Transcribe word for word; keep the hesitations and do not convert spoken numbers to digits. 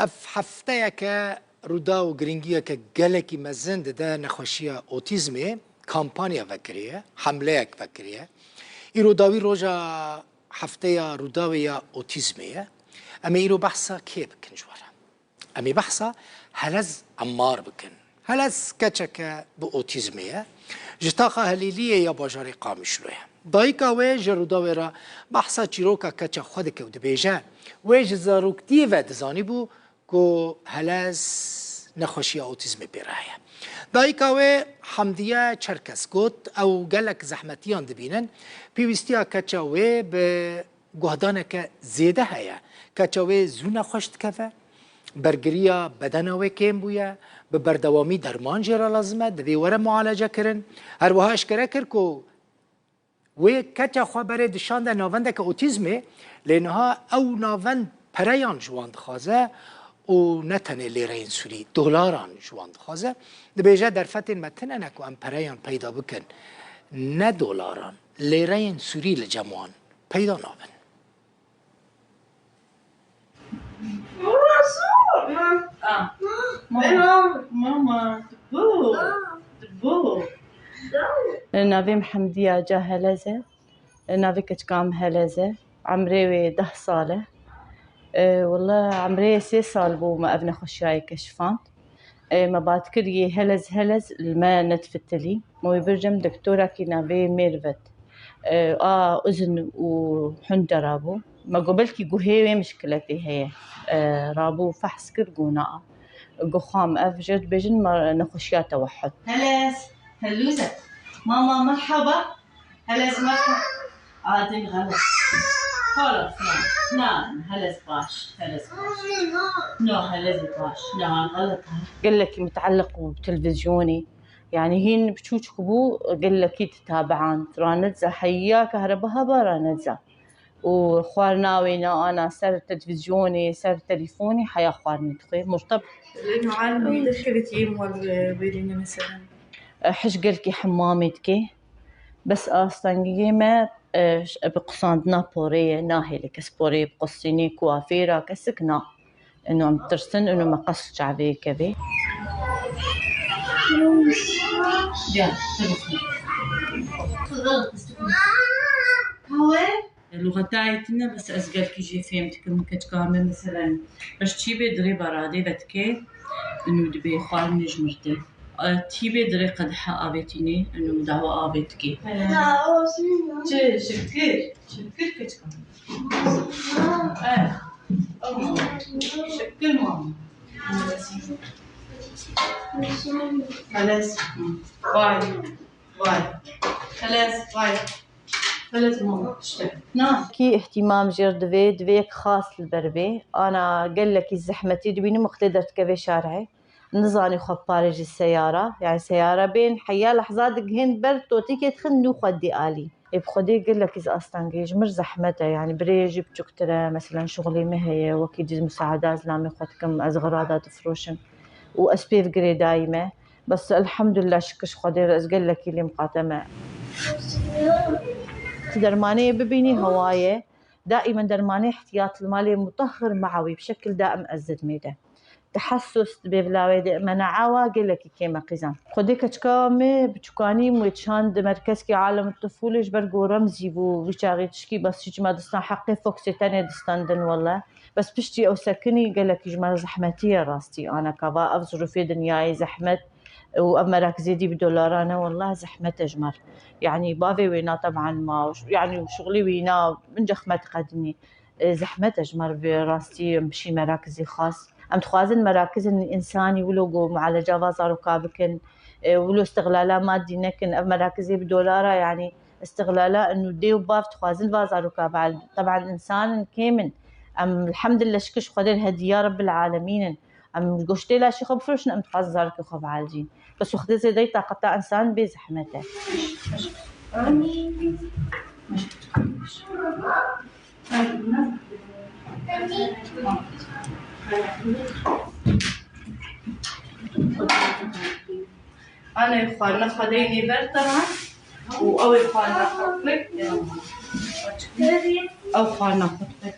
Ev hefteyeke rûdaw û giringiyeke gelekî mezin dide nexweşiya otîzmê, kampanya vekiriye, hemleyek vekiriye. Îro dawî roja hefteya rûdawê ya otîzmê ye. Em ê îro behsa kê bikin ji we re? Em ê behsa Helez Emmar bikin. Helez keçeke bi otîzmê ye. Ji taxa Helîliyê ya bajarê Qamişlo ye. Dayika wê ji rûdawê re behsa çîroka keça xwe dike û dibêje, wê ji zaroktiyê ve dizanîbû ku Helez nexweşiya otîzmê pê re heye. Dayika wê Hemdiye Çerkes got, ew gelek zehmetiyan dibînin, pêwîstiya keça wê bi guhdaneke zêde heye. Keça wê zû nexweş dikeve, bergiriya bedena wê kêm bûye, bi berdewamî derman jê re lazim e, divê were mualece kirin. Her wiha eşkere kir ku wê keça xwe berê dişande navendeke otîzmê, lê niha ew navend pereyan ji wan dixwaze û ne tenê lêreyên sûrî, dolaran ji wan dixwaze. Dibêje, derfetên me tune ne ku em pereyan peyda bikin, ne dolaran, lêreyên sûrî li cem wan peyda nabin. Ah, mama, mama, tu bo, tu bo. Navê min Hemdiya Ca Helez e. Navê keçika min Helez e. Emrê wê deh sal e. E, wele emrê sê sal bû me ev nexweşiyayê keşfand. E, me bat kir yê Helez Helez li me nedifitilî. Me wê bir cem doktorekî navê Mêrvet. E, a uzin û hunda rabû. Me got belkî guhê wê mişkiletê heye. E, rabû fehs kir, got na. Got xam ev jê dibêjin me nexweşiya tewehhud. Helez, Helûze. Mama, merhaba. Helez merhaba. Adin xelet. Xalas, na, na, Helez baş, Helez baş. No, Helez baş, na, xelet. Gelekî muteleq bû bi televîzyonê. Yani hîn biçûçik bû, gelekî ditabiand. Ranedza heya ke here bihaba ranedza. Û xwarina wê ne ana ser televîzyonê, ser telîfonê heya xwarinê dixwê. Murtab. Lê muallimî derkevî yê mal wêrîne mesela. Hij gelkî hemamê dike. Bes astengiyê me, e, ş-, bi qusandina porê ye, nahêle kes porê biqusînê, kuafêra kesik na. Ino em tirsin, ino me qas çavê kevê. Ya, tirsin. Kawe? Lûxetayê tune, bes ez gelkî jê fêm dikim, keçika me, meselen, pişt çî bê dirê beradê vedike, û dibê xwarinê ji mir te. E, tî bê dirê qedeha avê tînê, û dawa avê dike. Çi, şikir, şikir keçika me. E, şikir mama. Xeles. Vay. Vay. Xeles, vay. Xeles mama, işte. Na. Kî îhtîmam jêr divê, divê yek xas li ber bê. Ana gelekî zehmetî dibînim wextê derdikevê şarê. Nizanî xwe biparêjî seyara. Yani seyara bên heya lehza digihên ber totîkê dixin nû xwe dî alî. Ê bi xwedê gelekî zî astengê ji mir zehmet e. Yani birê jî biçûktir e. Meselen şixulê me heye. Wekî dî musaada zilamê xwe dikim. Ez xirada difiroşim. Û ez pêv girêdayî me. Bes elhamdulillah, şikir ji Xwedê re ez gelekî lê miqate me. Tu dermaneyê bibînî hewa ye. Daîmen dermanê ihtiyat li malê mutahhir mea wî bi şekil daim ez didmê de. Tehessus dibê bila wê de menea wa gelekî kêm e qîzan. Xwedê keçika me biçûkanî wê çand merkezkî alem tufûlê ji ber gorem zî bû wî çaxê tişkî bes hiç me distan heqê foksê tenê distandin wele. Bes piştî ew sekinî gelekî ji me re zehmetî ye rastî. Aneka va ev zirûfê dinyayê zehmet û ev merakizê dî bi dolara ne, wellah zehmet e ji me re. Yanî bavê wê na teban ma, yanî şixulî wî na min zehmet qedinî. E, zehmet e ji me re vê rastî em bişî merakizî xas. Em dixwazin merakizên însanî wilo ku mualeca va zaroka bikin, e, wilo istiglala madî nekin. Ev merakizê bi dolara, yanî istiglala inu dê û bav dixwazin va zaroka bielin. Teban însan in kêm in. Em elhamdulillah şikir ji Xwedê re hediya Rebbil Alemîn in. Em goştê laşê xwe bifiroşin, em dixwazin zarokê xwe bielcîn. Bes wextê zêdeyî taqeta însan bê zehmet e. Anê xwarina xwe deynê ber tevan û ew ê xwarina xwe pêk, ew xwarina xwe pêk.